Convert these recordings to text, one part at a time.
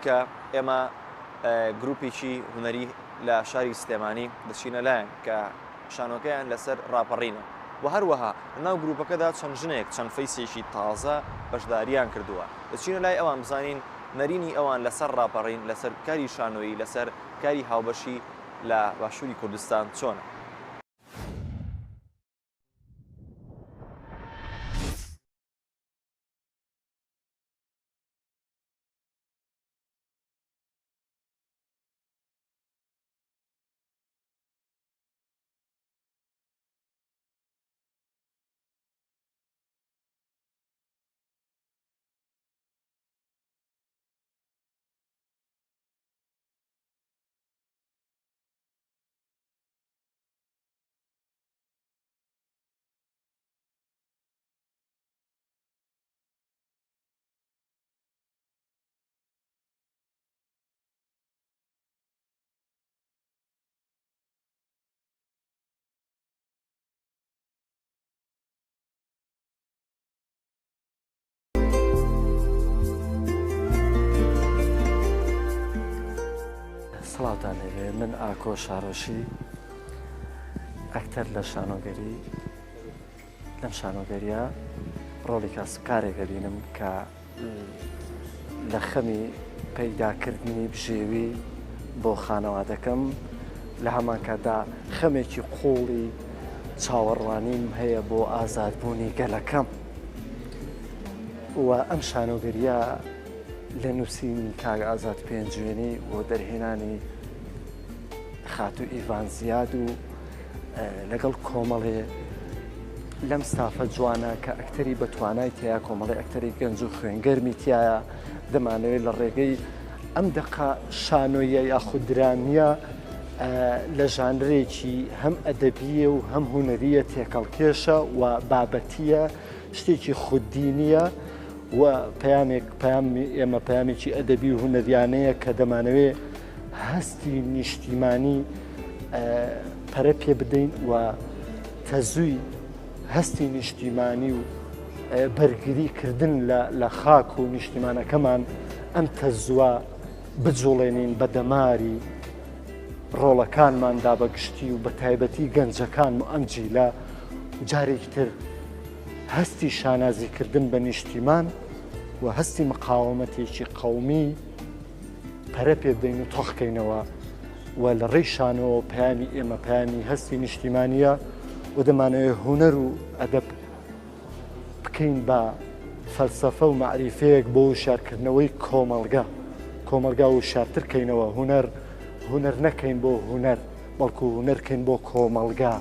کە ئێمە گروپێکی هونەری لە شاری سلێمانی دەچینە لایان کە شانۆکەیان لەسەر ڕاپەڕینە و هەروەها لەناو گروپەکەدا چەند ژنێک چەند فەیسێکی تازە بەشداریان کردووە دەچینە لای ئەوان بزانین نەرینی ئەوان لەسەر ڕاپەڕین لەسەر کاری شانۆیی لەسەر کاری هاوبەشی لە باشووری کوردستان چۆنە. سڵاوتان لێبێ من ئاکۆ شارۆشی ئەکتەر لە شانۆگەری لەم شانۆگەریە ڕۆڵی کاسبکارێک دەبینم کە لە خەمی پەیداکردنی بژێوی بۆ خانەوادەکەم، لە هەمانکاتدا خەمێکی قووڵی چاوەڕوانیم هەیە بۆ ئازادبوونی گەلەکەم و ئەم شانۆگەریە لە نووسینی کاک ئازاد پێنجوێنی و دەرهێنانی خاتوو ئیڤان زیاد و لەگەڵ کۆمەڵێ لەم ستافە جوانە کە ئەکتەری بە توانای تیا کۆمەڵی ئەکتەری گەنج و خوێنگەرمی تایە دەمانەوێت لە ڕێگەی ئەم دەقە شانۆیە یاخود درامیە لە ژانرێکی هەم ئەدەبیە و هەم هونەریە تێکەڵکێشە و بابەتیە شتێکی خودی نییە و پەیامێک پەیامی ئێمە پەیامێکی ئەدەبی و هونەریانەیە کە دەمانەوێت هەستی نیشتیمانی پەرە پێ بدەین و تەزووی هەستی نیشتیمانی و بەرگری کردن لە خاک و نیشتیمانەکەمان ئەم تەزووە بجوڵێنین بە دەماری ڕۆڵەکانماندا بە گشتی و بە تایبەتی گەنجەکان و ئەم جیلە جارێکی تر هەستی شانازیکردن بە نیشتیمان و هەستی مقاومەتێکی قەومی پەرە پێ بدەین و تۆخ کەینەوە و لە ڕێی شانۆوە پەیامی ئێمە پەیامی هەستی نیشتیمانییە و دەمانەوێت هونەر و ئەدەب بکەین بە فەلسەفە و مەعریفەیەک بۆ وشیارکردنەوەی کۆمەڵگا، کۆمەڵگا وشیارتر کەینەوە، هونەر هونەر نەکەین بۆ هونەر، بەڵکو هونەر کەین بۆ کۆمەڵگا،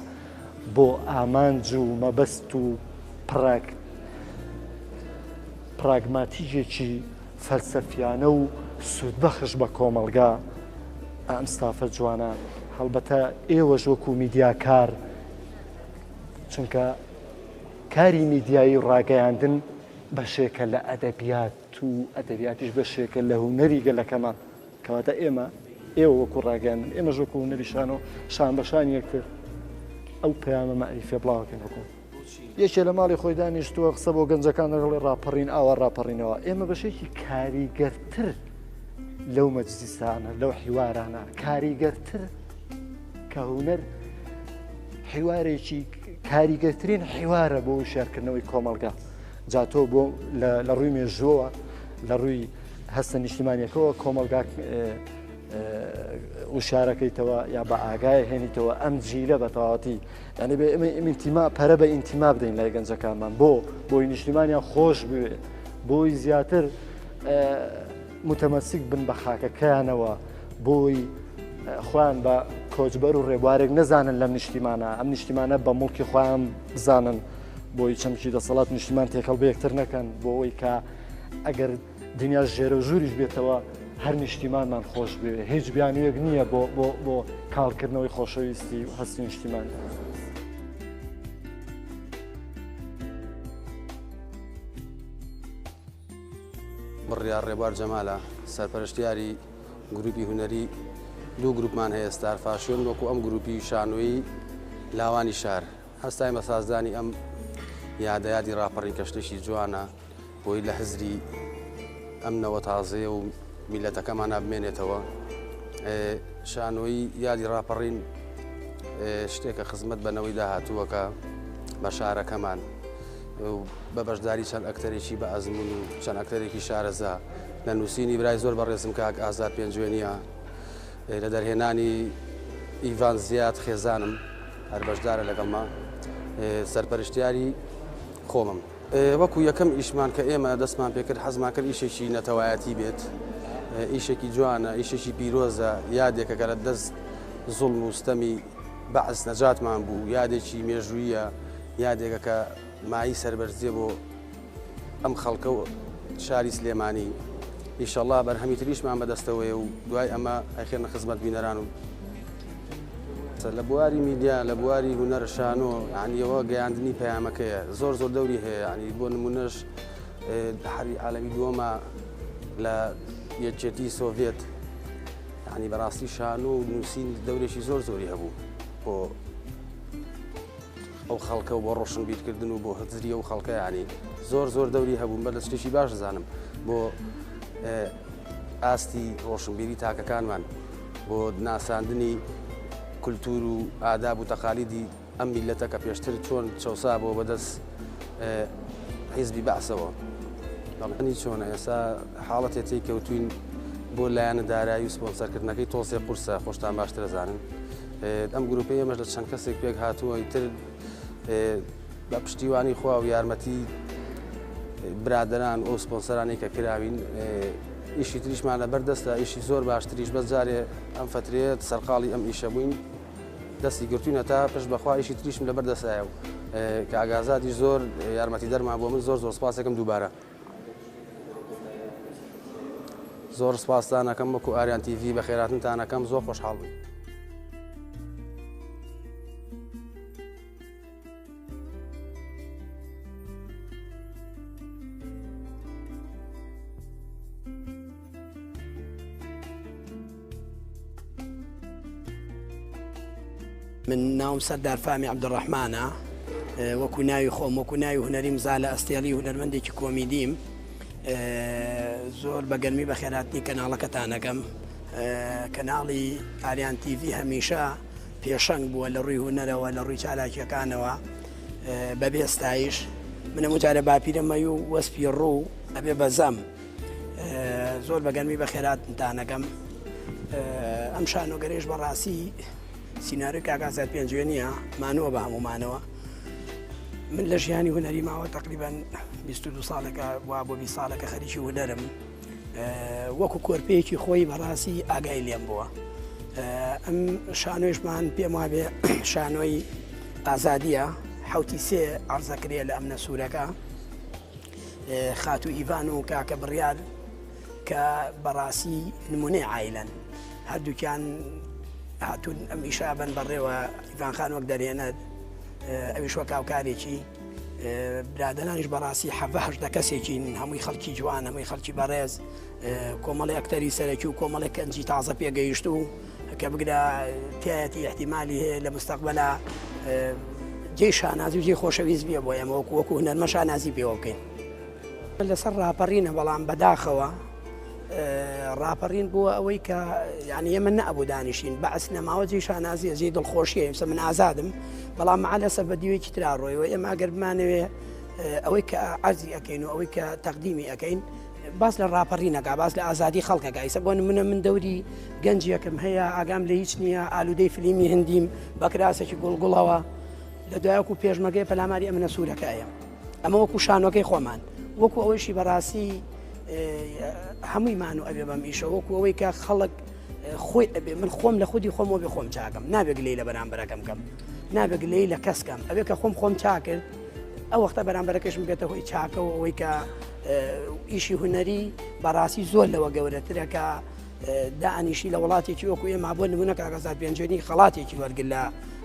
بۆ ئامانج و مەبەست و پراگ پراگماتیکێکی فەلسەفیانە و سوودبەخش بە کۆمەڵگا، ئەم ستافە جوانە، هەڵبەتە ئێوەش وەکو میدیاکار، چونکە کاری میدیایی و ڕاگەیاندن بەشێکە لە ئەدەبیات و ئەدەبیاتیش بەشێکە لە هونەری گەلەکەمان، کەواتە ئێمە، ئێوە وەکو ڕاگەیاندن، ئێمەش وەکو هونەری شانۆ شانبەشانی یەکتر ئەو پەیامە مەعریفیە بڵاوەکەین وەکو. یەکێ لە ماڵی خۆی دانیشتووە قسە بۆ گەنجەکان دەڵێ ڕاپەڕین ئاوا ڕاپەڕینەوە ئێمە بەشێکی کاریگەرتر لەو مەجلیسانە لەو حیوارانە کاریگەرتر کە هونەر حیوارێکی کاریگەرترین حیوارە بۆ وشیارکردنەوەی کۆمەڵگا جا تۆ بۆ لە ڕووی مێژووەوە لە ڕووی هەستە نیشتیمانیەکەەوە کۆمەڵگا وشارەکەیتەوە یا بە ئاگای هێنیتەوە ئەم جیلە بە تەواوەتی یعنی بێ ئێمە ئینتیما پەرە بە ئینتیما بدەین لای گەنجەکانمان بۆ بۆی نیشتیمانیان خۆش بوێ بۆی زیاتر متەمەسیک بن بە خاکەکەیانەوە بۆی خۆیان بە کۆچبەر و ڕێبوارێک نەزانن لەم نیشتیمانە ئەم نیشتیمانە بە موڵکی خۆیان بزانن بۆی چەمکی دەسەڵات نیشتیمان تێکەڵ بە یەکتر نەکەن بۆ ئەوەی کە ئەگەر دنیا ژێرە و ژووریش بێتەوە هەر نیشتیمانمان خۆش بوێ هیچ بیانوویەک نییە بۆ بۆ بۆ کاڵکردنەوەی خۆشەویستی و هەستی نیشتیمان. بڕیار ڕێبوار جەمالە، سەرپەرشتیاری گروپی هونەری دوو گروپمان هەیە ستار فاشیۆن وەکو ئەم گروپی شانۆیی لاوانی شار هەستاین بە سازدانی ئەم یادە یادی ڕاپەڕین کە شتێکی جوانە بۆی لە هزری ئەم نەوە تازەیە و میلەتەکەمانە بمێنێتەوە. شانۆیی یادی ڕاپەڕین شتێکە خزمەت بە نەوەی داهاتووەکە بە شارەکەمان بە بەشداری چەند ئەکتەرێکی بە ئەزمون و چەند ئەکتەرێکی شارەزا لە نووسینی برای زۆر بەڕێزم کاک ئازاد پێنجوێنیە لە دەرهێنانی ئیڤان زیاد خێزانم هەر بەشدارە لەگەڵما سەرپەرشتیاری خۆمم. وەکو یەکەم ئیشمان کە ئێمە دەستمان پێکرد حەزمان کرد ئیشێکی نەتەوایەتی بێت ئیشێکی جوانە ئیشێکی پیرۆزە یادێکە کە لە دەست زوڵم و ستەمی بەعس نەجاتمان بوو یادێکی مێژوویە یادێکە کە مایی سەربەرزیە بۆ ئەم خەڵکە و شاری سلێمانی ئیشەڵا بەرهەمی تریشمان بەدەستەوەیە و دوای ئەمە ئەخێنە خزمەت بینەران و لە بواری میدیا لە بواری هونەر شانۆ یانی ئەوە گەیاندنی پەیامەکەیە زۆر زۆر دەوری هەیە ینی بۆ نمونەش حەربی عالەمی دووەمە لە یەکێتی سۆڤێت ینی بەڕاستی شانۆ و نووسین دەورێکی زۆر زۆری هەبوو بۆ ئەو خەڵکە و بۆ ڕۆشنبیرکردن و بۆ هزری ئەو خەڵکە ینی زۆر زۆر دەوری هەبوو بە لە شتێکی باش زانم بۆ ئاستی ڕۆشنبیری تاکەکانمان بۆ ناساندنی کولتوور و ئاداب و تەقالیدی ئەم میلەتە کە پێشتر چۆن چەوسا بۆ بەدەست حیزبی بەعسەوە بەڵێنی چۆنە ئێستا حاڵەتێ تێی کەوتوین بۆ لایەنە دارایی و سپۆنسەرکردنەکەی تۆزێ قورسە خۆشتان باشتر ئەزانن ئەم گروپەی ئێمەش لە چەند کەسێک پێک هاتووە ئیتر بە پشتیوانی خوا و یارمەتی برادران ئەو سپۆنسەرانەی کە کراوین ئیشی تریشمان لەبەر دەستە ئیشی زۆر باشتریش بەس جارێ ئەم فترەیە سەرقاڵی ئەم ئیشە بووین دەستی گرتوینە تا پشت بەخوا ئیشی تریشم لەبەر دەستایە و کاک ئازادیش زۆر یارمەتی دەرمان بۆ من زۆر زۆر سپاسێکم دووبارە زۆر سپاستان ئەکەم وەکو ئاریان تیڤی بەخێراتنتان ئەکەم زۆر خۆشحاڵ بووین. من ناوم سەردار فامی عەبدولڕەحمانە، وەکو ناوی خۆم وەکو ناوی هونەریم زالە ئەستێڵی هونەرمەندێکی کۆمیدیم. زۆر بە گەرمی بەخێراتنی کەناڵەکەتان ئەکەم. کەناڵی ئاریان تیڤی هەمیشە پێشەنگ بووە لە ڕووی هونەرەوە لە ڕووی چالاکیەکانەوە بەبێ ستایش من هەموو جارە باپیرەمەی و وەسپی ڕوو ئەبێ بەزەم زۆر بە گەرمی بەخێراتتان ئەکەم. ئەم شانۆگەرەیش بەڕاستی سیناریۆی کاک ئازاد پێنجوێنیە مانووە بە هەموومانەوە. من لە ژیانی هونەری ماوە تقریبان 22 ساڵێکە وا بۆ 20 ساڵێکە خەریکی هونەرم وەکو کۆرپەیەکی خۆی بەڕاستی ئاگای لێم بووە. ئەم شانۆیشمان پێم وابێ شانۆی ئازادیە حوتی سێ عرزەکرێ لە ئەمنە سوورەکە. خاتوو ئیڤان و کاکە بڕیار کە بەڕاستی نمونەی عایلەن هەردووکیان هاتوون ئەم ئیشە بن بەڕێوە ئیڤان خان وەک دەرهێنەر ئەویش وەک هاوکارێکی برادەرانیش بەڕاستی حەڤە هەژدە کەسێکین هەمووی خەڵکی جوان هەمووی خەڵکی بەڕێز کۆمەڵی ئەکتەری سەرەکی و کۆمەڵێک کەنجی تازە پێگەیشت و کە بگرە تایەتی احتیممالی هەیە لە مستەقبەلا جێی شانازی و جێی خۆشەویست بیە بۆ ئێمە وەکو وەکو هونەرمە شانازی پێوە بکەین لەسەر ڕاپەڕینە بەڵام بەداخەوە ڕاپەڕین بووە ئەوەی کە یعنی ئێمە نەبوو دانیشین بەعس نەماوە جێی شانازیە جێی دڵخۆشیە ئێمسە من ئازادم بەڵام مع لەسەر بە دیوێکی ترا ڕۆیەوە ئێمە ئەگەر بمانەوێ ئەوەی کە عەرزی ئەەکەین و ئەوەی کە تەقدیمی ئەەکەین باس لە ڕاپەڕینەکە باس لە ئازادی خەڵکەکە ئیسە بۆ نمونە من دەوری گەنجێکم هەیە ئاگام لە هیچ نییە ئالوودەی فلیمی هندیم بە کراسێکی گوڵگوڵەوە لە دوایەکو پێشمەگەی پەلاماری ئەمنە سوورەکە ئەیەم ئەمە وەکو شانۆکەی خۆمان وەکو ئەوەیشی بەڕاستی هەمووی مان و ئەبێ بەم ئیشە وەکو ئەوەی کە خەڵک خۆی ئەبێ من خۆم لە خودی خۆم بێ خۆم چاکەم نابێ گلەی لە بەرامبەرەکەم کەم نابێ گلەی لە کەس کەم ئەبێ کە خۆم خۆم چاکرد ئەو وەختە بەرامبەرەکەشم بێتە هۆی چاکەوە ئەوەی کە ئیشی هونەری بەڕاستی زۆر لەوە گەورەترە کە دانیشی لە وڵاتێکی وەکو ئێمە بۆ نمونە کاک ئازاد پێنجوێنی خەڵاتێکی وەرگر لە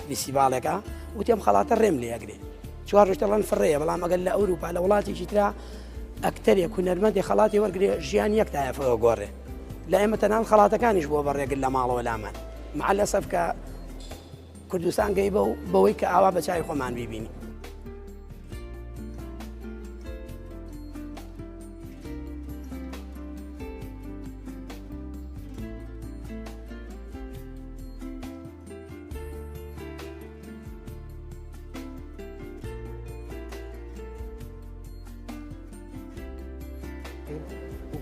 فیستیڤاڵێکە وتی ئەم خەڵاتە ڕێم لێ ئەگرێ چوار ڕۆژ دەڵێن فڕێیە بەڵام ئەگەر لە ئەوروپا لە وڵاتێکی ترا ئەکتەرێک هونەرمەندێ خەڵاتی وەرگێ ژیان یەک تایەفەوە گۆڕێ لە ئێمە تەنان خەڵاتەکانیش بۆ بەڕێگر لە ماڵەوە لامان مع لەسەف کە کوردستان گەی بەو بەوەی کە ئاوا بە چاوی خۆمان بیبینی.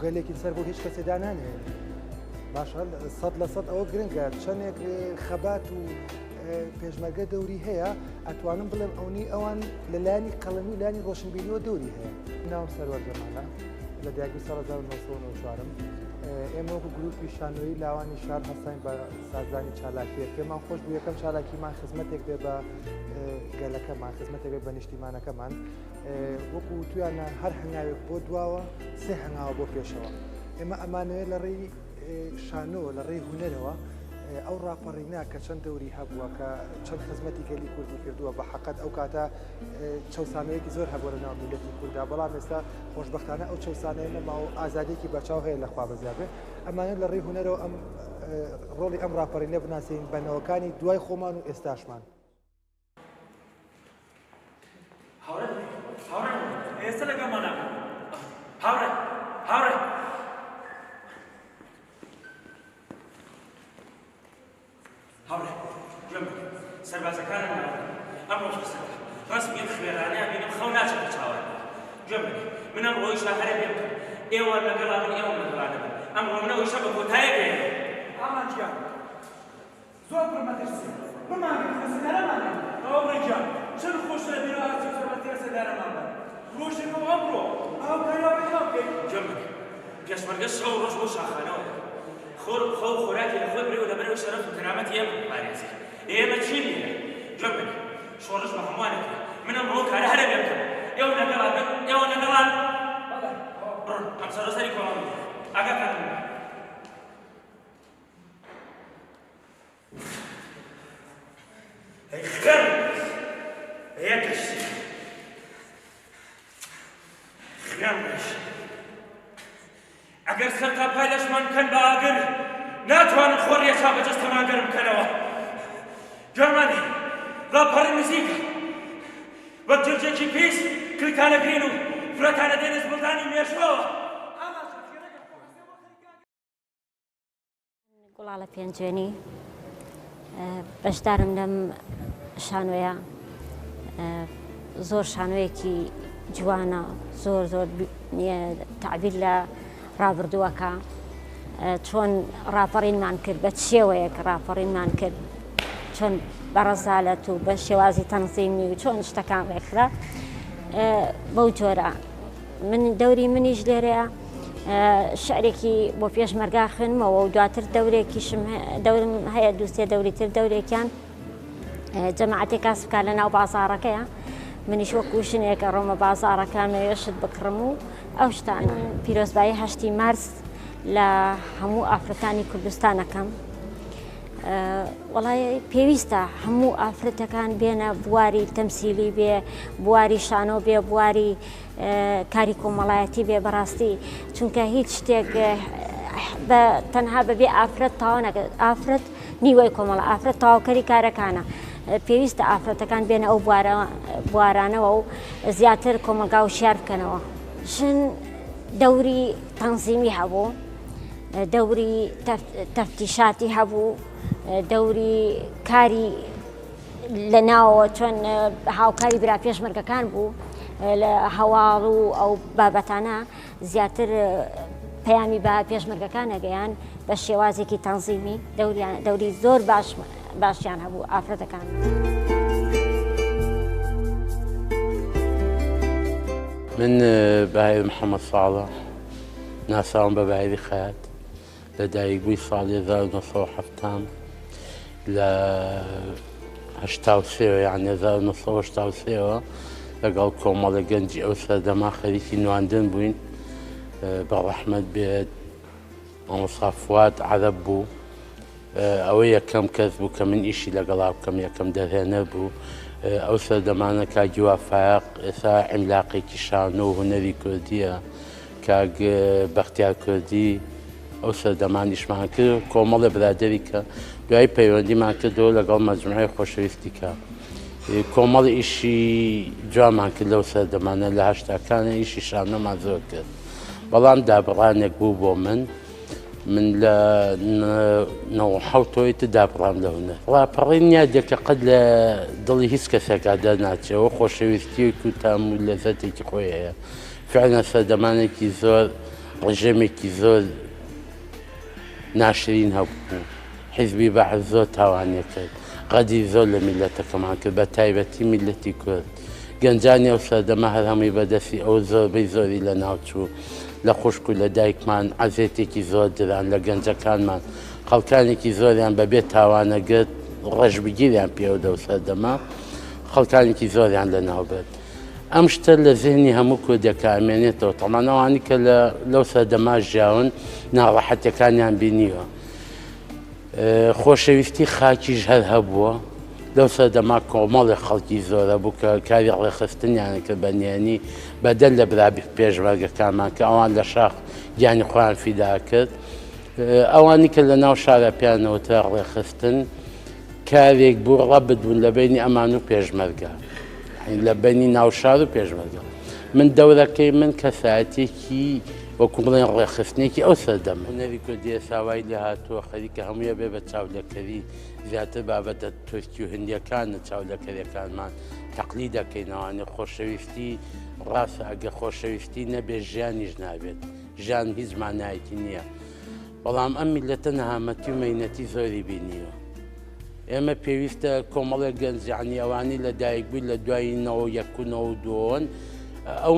گەلێکین سەر بۆ هیچ کەسێ دانانێن. باشە 100% ئەوە گرنگە چەندێک خەبات و پێشمەرگە دەوری هەیە ئەتوانم بڵێم ئەونی ئەوان لە لایەنی قەڵەمی و لایەنی ڕۆشنبیریەوە دەوری هەیە. ناوم سەروەر جەمالە لە دایکبووی ساڵ 1994 م. ئێمە وەکو گروپی شانۆیی لاوانی شار هەستاین بە سازدانی چالاکیەک پێمان خۆش بوو یەکەم چالاکیمان خزمەتێک بێ بە گەلەکەمان خزمەتێک بێ بە نیشتیمانەکەمان وەکو وتویانە هەر هەنگاوێک بۆ دواوە سێ هەنگاوە بۆ پێشەوە ئێمە ئەمانەوێت لە ڕێی شانۆ لە ڕێی هونەرەوە ئەو ڕاپەڕینە کە چەند دەوری هەبووە کە چەند خزمەتی گەلی کوردی کردووە بە حەقەت ئەو کاتە چەوسانەوەیەکی زۆر هەبووە لە ناو میلەتی کووردا بەڵام ئێستا خۆشببختانە ئەو چەوسانەیە نەما و ئازادێکی بەچاو هەیە لەخوا بەزیابێ ئەمانە لە ڕێی هونەرەوە ئەم ڕۆڵی ئەم ڕاپەڕینە بناسین بە نەوەکانی دوای خۆمان و ئێستاشمان. هاوڕێ هاوڕێ ئێستا لەگەڵمان نابن هاوڕێ هاوڕێ هاوڕێ گوێم بگرە سەربازەکانم ناوە ئەمڕۆ فرسەتە ڕەسمی ئەم خوێڕانەیان بینم خەو ناچێتە چاوان گوێم بگرە من ئەمڕۆ ئیشە هەرە پێ بکەم ئێوە لەگەڵا من ئێوەم لەگەڵا نەبن ئەمڕۆ من ئەو ئیشە بە کۆتایە گەیەنم. ئامانج گیان زۆر پڕ مەترسیە بمانگرن لە سێدارەمان دەن. هاوڕێ گیان چەند خۆشترە بێنەوە ئاستی و سەربەستی لە سێدارەمان بەن ڕۆژێک و ئەمڕۆ بە هاوکاری هاوڕێکەمان بکەین. گوێم بگرە پێشمەرگە شەو و ڕۆژ بەو شاخانەوەیە خۆر و خەو و خۆراکی لە خۆی بڕیوە لەبەرئەوەی شەرەف و کەرامەتی ئێمە بپارێزێ. ئێ ئێمە چین لێرە؟ گوێم بدە. شۆڕش بە هەمووان ئەکرێ. من ئەمڕۆ ئەو کارە هەر ئەبێ بکەم. ئێوە لەگەڵا بن، ئێوە لەگەڵان؟ بەڵێ. بڕۆن، ئەم سەرۆ سەری کۆڵان بگرە. ئاگاتان لە من بێ. ئەی خەم! ئەی یەکەش! خوێن ڕێژ. ئەگەر سەرتاپای لەشمان بکەن بە ئاگر، ناتوانن خۆر یەکا بە جەستەمان گەرم بکەنەوە. گوێمان لێ، ڕاپەڕین نزیکە. وەک جرجێکی پیس کلکتان ئەگرین و فرەتان ئەدەینە زبڵدانی مێژووەوە. گوڵاڵە پێنجوێنی بەشدارم لەم شانۆیە زۆر شانۆیەکی جوانە زۆر زۆر تعبیر لە ڕابردووەکە چۆن ڕاپەڕینمان کرد بە شێوەیەک ڕاپەڕینمان کرد چۆن بە ڕەزالەت و بە شێوازی تەنزیمی و چۆن شتەکان ڕێکخرا بەو جۆرە من دەوری منیش لێرەیە شعرێکی بۆ پێشمەرگا خوێنمەوە و دواتر دەورێکیشم دەورم هەیە دووسێ دەوری تر دەورێکیان جەماعەتێک کاس بکات لە ناو بازاڕەکەیە منیش وەکو ژنێکە ڕۆمە بازاڕەکانەوە شت بکڕم و ئەو شتانە پیرۆزبایی هەشتی مارس لە هەموو ئافرەتانی کوردستانەکەم وەڵای پێویستە هەموو ئافرەتەکان بێنە بواری تەمسیلی بێ بواری شانۆ بێ بواری کاری کۆمەڵایەتی بێ بەڕاستی چونکە هیچ شتێک بە تەنها بەبێ ئافرەت تاوانەکە ئافرەت نیوەی کۆمەڵە ئافرەت تەواوکەری کارەکانە پێویستە ئافرەتەکان بێنە ئەو بوارانەوە و زیاتر کۆمەڵگا و شار بکەنەوە ژن دەوری تەنزیمی هەبوو دەوری تەفتیشاتی هەبوو دەوری کاری لە ناوەوە چۆن هاوکاری برا پێشمەرگەکان بوو لە هەواڵ و ئەو بابەتانە زیاتر پەیامی بە پێشمەرگەکان ئەگەیان بە شێوازێکی تەنزیمی دەوریان دەوری زۆر باش باشیان هەبوو ئافرەتەکان. من باهیر محەممەد ساڵح ناسراوم بە باهیری خەیات لە دایکبووی ساڵی 1970 لە 83 یان 1983ەوە لەگەڵ کۆمەڵە گەنجی ئەو سەردەما خەریکی نواندن بووین بە ڕەحمەت بێت مامۆستا فواد عەرەب بوو ئەوە یەکەم کەس بوو کە من ئیشی لەگەڵا بکەم یەکەم دەرهێنەر بوو ئەو سەردەمانە کاک هیوا فایەق ئێستا عیملاقێکی شانۆ و هونەری کوردیە کاک بەختیار کوردی ئەو سەردەمان ئیشمان کرد کۆمەڵێ برادری کە دوای پەیوەندیمان کردەوە لەگەڵ مەجموعەی خۆشەویستی کە کۆمەڵی ئیشی جوانمان کرد لەو سەردەمانە لە هەشتاکانە ئیشی شانۆمان زۆر کرد بەڵام دابڕانێک بوو بۆ من من لە 97 تر دابڕام لە هونەر ڕاپەڕین یادێکە قەت لە دڵی هیچ کەسێکا دەرناچێەوە خۆشەویستیەک و تام و لەزەتێکی خۆی هەیە فعلا سەردەمانێکی زۆر ڕژێمێکی زۆر ناشرین هەبوو، حیزبی بەعس زۆر تاوانی کرد، غەدری زۆر لە میللەتەکەمان کرد، بە تایبەتی میللەتی کورد. گەنجانی ئەو سەردەمە هەر هەمووی بە دەستی ئەو زۆربەی زۆری لە ناو چوو، لە خوشک و لە دایکمان عەزێتێکی زۆر دران، لە گەنجەکانمان خەڵکانێکی زۆریان بە بێ تاوانە گرت، ڕەشبگیریان پێوە لەو سەردەمە خەڵکانێکی زۆریان لە ناو برد. ئەم شتە لە زهنی هەموو کوردێکا ئەمێنێتەوە، تەبعەن ئەوانی کە لە لەو سەردەما ژیاون ناڕەحەتیەکانیان بینیوە. خۆشەویستی خاکیش هەر هەبووە، لەو سەردەما کۆمەڵێک خەڵکی زۆر هەبوو کە کاری ڕێکخستنیان کرد بە نهێنی، بەدەر لە برا پێشمەرگەکانمان کە ئەوان لە شاخ گیانی خۆیان فیدا کرد، ئەوانی کە لە ناو شارا پێیان نەوترا ڕێکخستن کارێک بوو ڕەبت بوون لە بەینی ئەمان و پێشمەرگە، لە بەینی ناوشار و پێشمەرگە. من دەورەکەی من کەسایەتیەکی وەکو بڵێن ڕێکخستنێکی ئەو سەردەمە. هونەری کوردی ئێستا وای لێ هاتووە خەریکە هەمووی ئەبێ بە چاولێکەری، زیاتر بابەتە تورکی و هندیەکانە چاولێکەریەکانمان تەقلید دەکەین. ئەوانەی خۆشەویستی ڕاستە، ئەگەر خۆشەویستی نەبێت ژیانیش نابێت، ژیان هیچ مانایەکی نییە. بەڵام ئەم میللەتە نەهامەتی و مەینەتی زۆری بینیوە. ئێمە پێویستە کۆمەڵێک گەنج یعنی ئەوانەی لە دایک بووی لە دوای 91 و 92 ئەو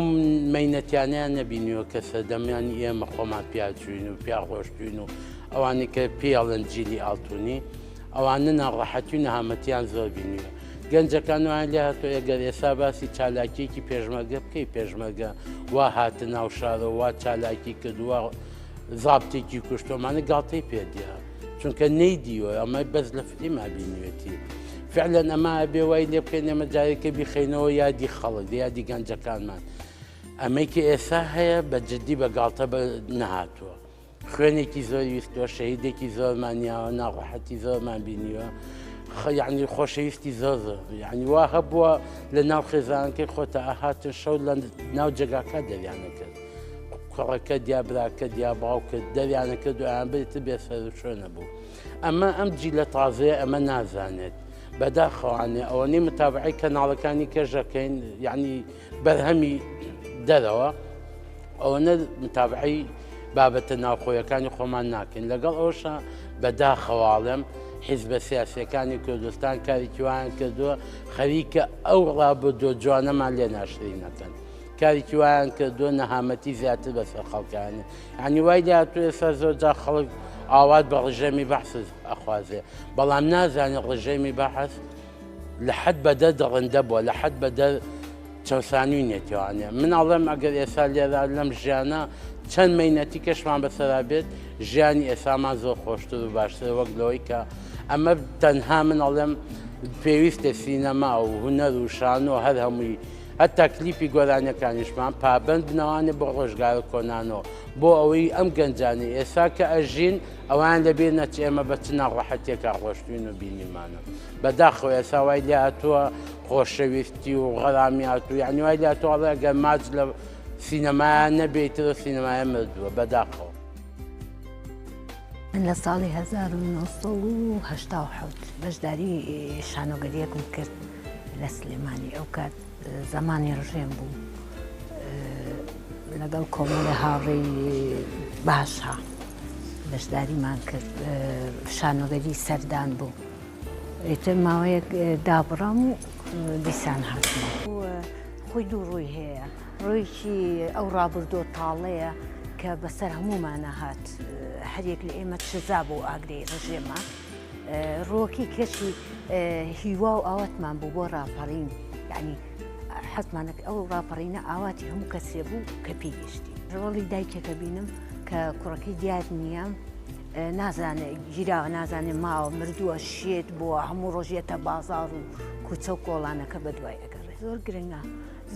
مەینەتیانیان نەبینیوە کە سەردەمیانی ئێمە خۆمان پیاچوین و پیا ڕۆشتوین و ئەوانەی کە پێڵەن جیلی ئاڵتونی ئەوانە ناڕەحەتی و نەهامەتیان زۆر بینیوە. گەنجەکان وایان لێ هاتووە ئەگەر ئێستا باسی چالاکیەکی پێشمەرگە بکەی پێشمەرگە وا هاتە ناو شارەوە وا چالاکی کردووە زابتێکی کوشتۆمانە گاڵتەی پێ دیا چونکە نەیدیوە ئەمە بەس لە فلیما بینیوێتی فعلا ئەمە ئەبێ وای لێ بکەین ئێمە جارێکە بیخەینەوە یادی خەڵک یادی گەنجەکانمان ئەمەی کە ئێستا هەیە بە جدی بە گاڵتە بە نەهاتووە خوێنێکی زۆر ویستوە شەهیدێکی زۆرمان یاوە ناڕەحەتی زۆرمان بینیوە یعنی خۆشەویستی زۆر زۆر یعنی وا هەبووە لە ناو خێزانەکەی خۆتە ئەهاتن شەو لە ناو جێگاکە دەریانە کرد کوڕەکەت یا براکەت یا باوکت دەریانە کرد و ئەیان برد تر بێ سەروشوێنە بوو ئەمە ئەم جیلە تازەیە ئەمە نازانێت بەداخەوانێ ئەوەنەی متابعەی کەناڵەکانی کەژەکەین یعنی بەرهەمی دەرەوە ئەوەنە متابعەی بابەتە ناوخۆیەکانی خۆمان ناکەین لەگەڵ ئەوشە بەداخەواڵێم حیزبە سیاسەکانی کوردستان کارێکی وایان کردووە خەریکە ئەو ڕابردووە جوانەمان لێ ناشرینەکەن کارێکی وایان کردووە نەهامەتی زیاتر بەسەر خەڵکانی یعنی وای لێهاتوو ئێستا زۆر جار خەڵک ئاوات بە ڕژێمی بەعس ئەخوازێ بەڵام نازانێت ڕژێمی بەعس لە حەد بەدەر دڕندە بووە لە حەد بەدەر چەوسانوی نێتیوانێ من ئەڵێم ئەگەر ئێستا لێرە لەم ژیانە چەند مەینەتی کەشمان بەسەرا بێت ژیانی ئێسامان زۆر خۆشتر و باشتر وەک لەوەی کە ئەمە تەنها من ئەڵێم پێویستە سینەما و هونەر و شانۆ هەر هەمووی هەتا کلیپی گۆرانیەکانیشمان پابەند بنەوانێ بۆ ڕۆژگارە کۆنانەوە بۆ ئەوەی ئەم گەنجانەی ئێستا کە ئەژین ئەوان لەبیر نەچێ ئێمە بە چ ناڕەحەتیەکا ڕۆشتوین و بینیمانە بەداخەوە ئێستا وای لێ هاتووە خۆشەویستی و غەرامی هاتوو یعنی وای لێ هاتووە ئەڵێ ئەگەر ماچ لە سینەمایە نەبێ ئیتر سینەمایە مردووە بەداخەوە. من لە ساڵی 1970 بەشداری شانۆگەریەکم کرد لە سلێمانی ئەو کات زەمانی ڕژێم بوو لەگەڵ کۆمەڵی هاوڕێی باشە بەشداریمان کرد شانۆگەری سەردان بوو ئیتر ماوەیەک دابڕام و دیسان هاتمەوە خۆی دوو ڕووی هەیە ڕوویکی ئەو ڕابردووە تاڵەیە کە بەسەر هەموومانە هات هەریەک لە ئێمە سزا بۆ ئاگرەی ڕژێمە ڕووەکی کەشی هیوا و ئاواتمان بوو بۆ ڕاپەڕین یعنی حەزمانە ئەو ڕاپەڕینە ئاواتی هەموو کەسێ بوو کە پێی گەشتی ڕۆڵی دایکێکە بینم کە کوڕەکەی دیار نییە نازانێ گیراوە نازانێ ماوە مردووە شێت بووە هەموو ڕۆژێتە بازار و کوچە و کۆڵانەکە بە دوای ئەگەڕێ زۆر گرنگە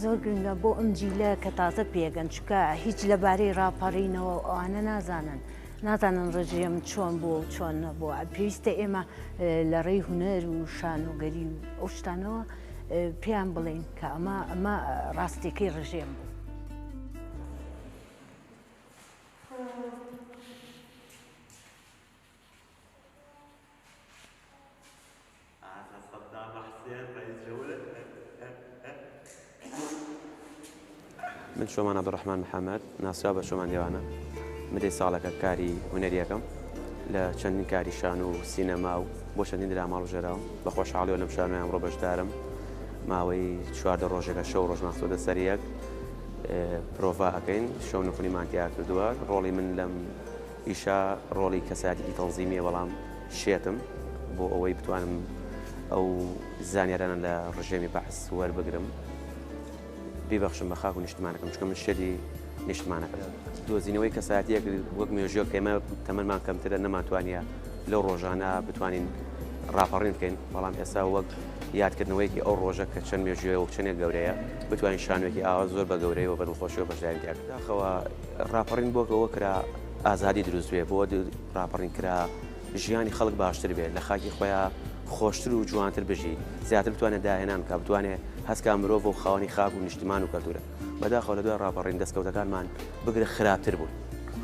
زۆر گرنگە بۆ ئەم جیلە کە تازە پێگەن چکە هیچ لەبارەی ڕاپەڕینەوە ئەوانە نازانن نازانن ڕژێم چۆن بووە و چۆن نەبووە پێویستە ئێمە لە ڕێی هونەر و شانۆگەری و ئەو شتانەوە پێیان بڵێین کە ئەمە ئەمە ڕاستیەکەی ڕژێم بوو. من چۆمان عەبدولڕەحمان محەمەد، ناسراو بە چۆمان دێوانە. مدەی ساڵێکە کاری هونەریەکەم لە چەندین کاری شانۆ و سینەما و بۆ چەندین دراما هەڵبژێراوم. بە خۆشحاڵیەوە لەم شانۆیە ئەمڕۆ بەشدارم. ماوەی 14 ڕۆژێکە شەو ڕۆژمان خستۆتە سەر یەک پرۆڤا ئەکەین، شەو نخونیمان تیا کردووە. ڕۆڵی من لەم ئیشە ڕۆڵی کەسایەتێکی تەنزیمیە، بەڵام شێتم بۆ ئەوەی بتوانم ئەو زانیارانە لە ڕژێمی بەعس وەربگرم. بیبەخشم بە خاک و نیشتمانەکەم چونکە من شێتی نیشتمانەکەم. دۆزینەوەی کەسایەتیەک وەک مێژووەک کە ئێمە تەمەنمان کەمترە نەمانتوانیە لەو ڕۆژانە بتوانین ڕاپەڕین بکەین، بەڵام ئێستا وەک یادکردنەوەیەکی ئەو ڕۆژە کە چەند مێژوویە و چەندێک گەورەیە بتوانین شانۆیەکی ئاوا زۆر بە گەورەی و بە دڵخۆشیەوە بەشداری تیا بکەین. داخەوە ڕاپەڕین بۆ ئەوە کرا ئازادی دروست بێ، بۆ ڕاپەڕین کرا ژیانی خەڵک باشتر بێت، لە خاکی خۆیا خۆشتر و جوانتر بژی، زیاتر بتوانێت داهێنان بکات، بتوانێت هەست کا مرۆڤە و خاوەنی خاک و نیشتیمان و کەلتورە. بەداخەوە لە دوای ڕاپەڕین دەستکەوتەکانمان بگرە خراپتر بوون.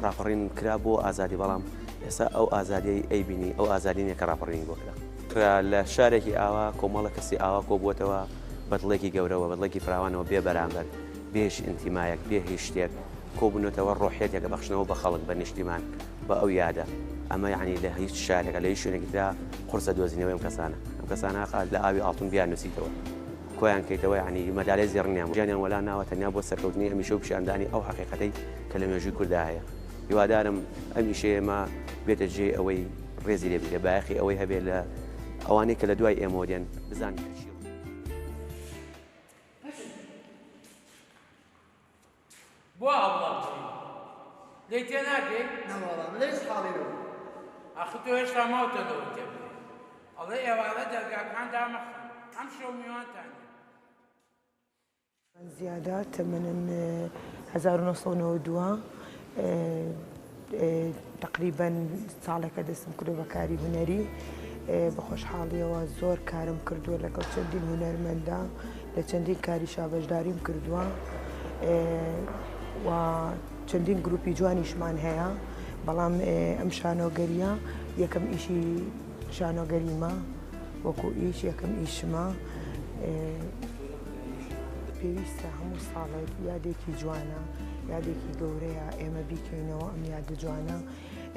ڕاپەڕین کرا بۆ ئازادی، بەڵام ئێستا ئەو ئازادیەی ئەیبینی ئەو ئازادی نیە کە ڕاپەڕینی بۆ کرا. کرا لە شارێکی ئاوا کۆمەڵە کەسی ئاوا کۆبووەتەوە بە دڵێکی گەورەوە، بە دڵێکی فراوانەوە، بێ بەرامبەر، بێ هیچ ئینتیمایەک، بێ هیچ شتێک کۆبوونەتەوە، ڕۆحیەتێک ئەبەخشنەوە بە خەڵک، بە نیشتیمان. بە ئەو یادە ئەمە یەعنی لە هیچ شارێکە لە هیچ شوێنێکی ترا قورسە دۆزینەوەی ئەم کەسانە ئەم کەسانە هەقە لە ئاوی ئاڵتون بیان نووسیتەوە کۆیان کەیتەوە یەعنی مەدالیای زێڕینیان بۆ ژیانیان وەلا ناوە تەنیا بۆ سەرکەوتنی ئەمیشە و پیشاندانی ئەو حەقیقەتەی کە لە مێژووی کوردا هەیە هیوادارم ئەم ئیشەی ئێمە بێتە جێی ئەوەی ڕێزی لێ بگرێ بایەخی ئەوەی هەبێ لە ئەوانەی کە لە دوای ئێمەوە دێن بزانن کە چی بۆ ئاوڵا بکەی؟ لێی تێناگەی؟ نەوەڵا من لە هیچ حاڵی نەبووم. ئاخر تۆ هێشتا ماوتە لەوەی تێبگەی. ئەڵێ ئێوارە دەرگاکان دامەخەن، ئەمشەو میوانتان دێن. زیادە تەمەنم 1992 تەقریبەن ساڵێکە دەستم کردووە بە کاری هونەری بە خۆشحاڵیەوە زۆر کارم کردووە لەگەڵ چەندین هونەرمەندا لە چەندین کاریشا بەشداریم کردووە و چەندین گروپی جوانیشمان هەیە بەڵام ئەم شانۆگەریە یەکەم ئیشی شانۆگەریمە وەکو ئیش یەکەم ئیشمە پێویستە هەموو ساڵێک یادێکی جوانە یادێکی گەورەیە ئێمە بیکەینەوە ئەم یادە جوانە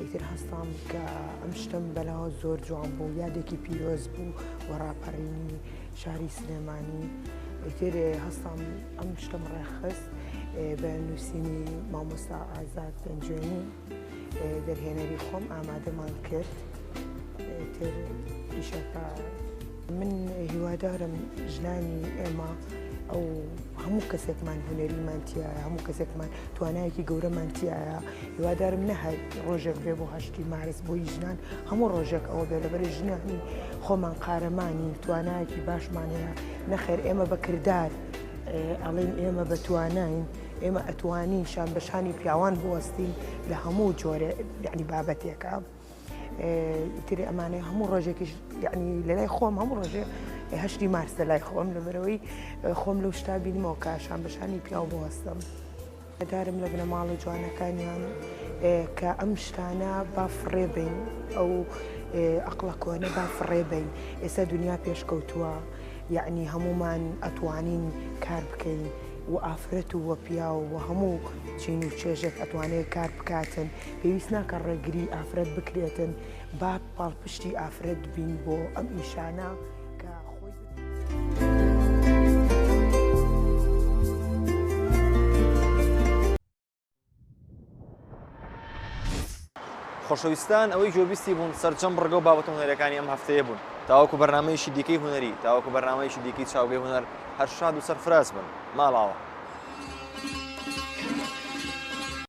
ئیتر هەستام کە ئەم شتم بەلاوە زۆر جوان بوو یادێکی پیرۆز بوو و ڕاپەڕینی شاری سلێمانی ئیتر هەستام ئەم شتم ڕێکخست بە نووسینی مامۆستا ئازاد پێنجوێنی دەرهێنەری خۆم ئامادەمان کرد تر ئیشەکە من هیوادارم ژنانی ئێمە ئەو هەموو کەسێکمان هونەریمان تایە هەموو کەسێکمان توانایەکی گەورەمان تایە هیوادارم نە هەر ڕۆژێک بێ بۆ هەشتی مارس بۆی ژنان هەموو ڕۆژێک ئەوە بێ لەبەر ژنانی خۆمان قارەمانی توانایەکی باشمان هەیە نەخێر ئێمە بە کردار ئەڵێن ئێمە بە تواناین ئێمە ئەتوانین شان بە شانی پیاوان بوەستین لە هەموو جۆرە یعنی بابەتێکە. ئیتر ئەمانەی هەموو ڕۆژێکیش یعنی لە لای خۆم هەموو ڕۆژێ هەشتی مارس لە لای خۆم لەبەرەوەی خۆم لەو شتا بینمەوە کە شان بە شانی پیاو بوەستم. دارم لە بنەماڵە جوانەکانیان کە ئەم شتانە با فڕێ بین ئەو ئەقڵە کۆنە با فڕێ بین ئێستا دنیا پێشکەوتووە یعنی هەمومان ئەتوانین کار بکەین و ئافرەت و وە پیاو و هەموو چین و چێژێک ئەتوانێت کار بکاتن پێویست ناکە ڕێگری ئافرەت بکرێتن با پاڵپشتی ئافرەت بین بۆ ئەم ئیشانە کە خۆی خۆشەویستان ئەوەی گوێبیستی بوون سەرجەم بڕگە و بابەتە هونەریەکانی ئەم هەفتەیە بوون تاوەکو بەرنامەیەکی دیکەی هونەری تاوەکو بەرنامەیەکی دیکەی چاوگەی هونەر هەر شاد و سەرفراز بن ماڵاوە.